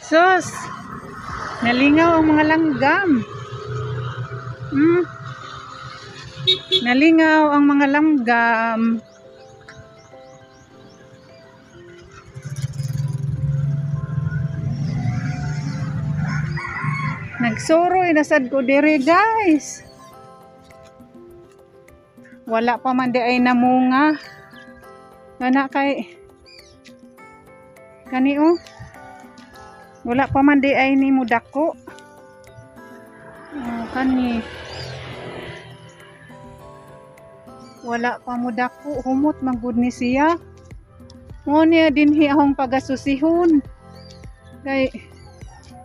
Sus! Nalingaw ang mga langgam. Nalingaw ang mga langgam. Nagsuroy na sad ko diri, guys. Wala pa man di ay namunga. Kana kay kani oh. Wala pa man di ay ni mudako. Oh, kani. Wala pa mudako, humot man gud ni siya. Mo niya dinhi akong pagasusihon. Kay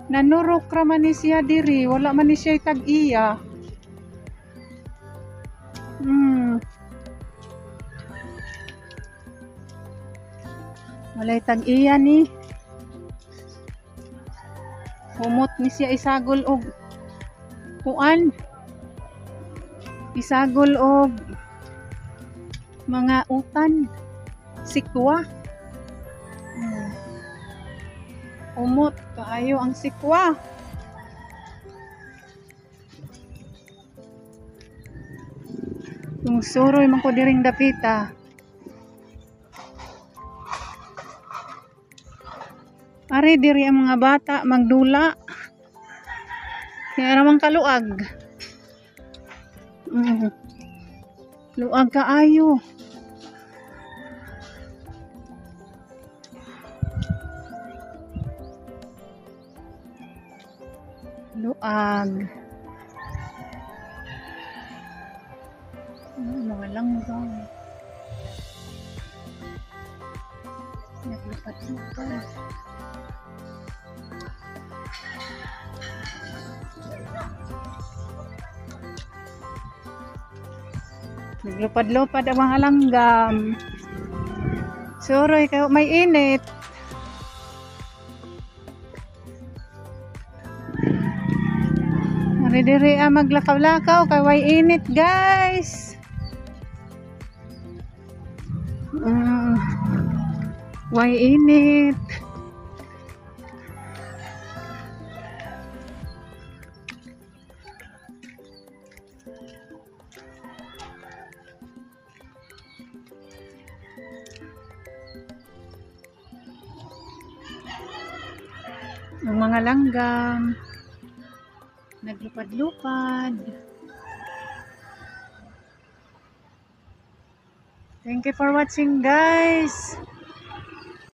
nanurok ra man ni siya diri, wala man ni siya tag-iya. Walay tag-iya ni. Humot ni siya isagol og kuan. Isagol og mga utan, sikwa. Umot kaayo ang sikwa. Kung suroy man ko diring dapita. Ari diri ang mga bata magdula. Kaya ramang kaluag. Luag kaayo. Luag. Mga langgam. Naglupad-lupad. Naglupad-lupad ang mga langgam. Suroy kayo, may init. Diri ang maglakaw-lakaw kay way init, guys. Way init. Ang mga langgam naglupad-lupad. Thank you for watching, guys.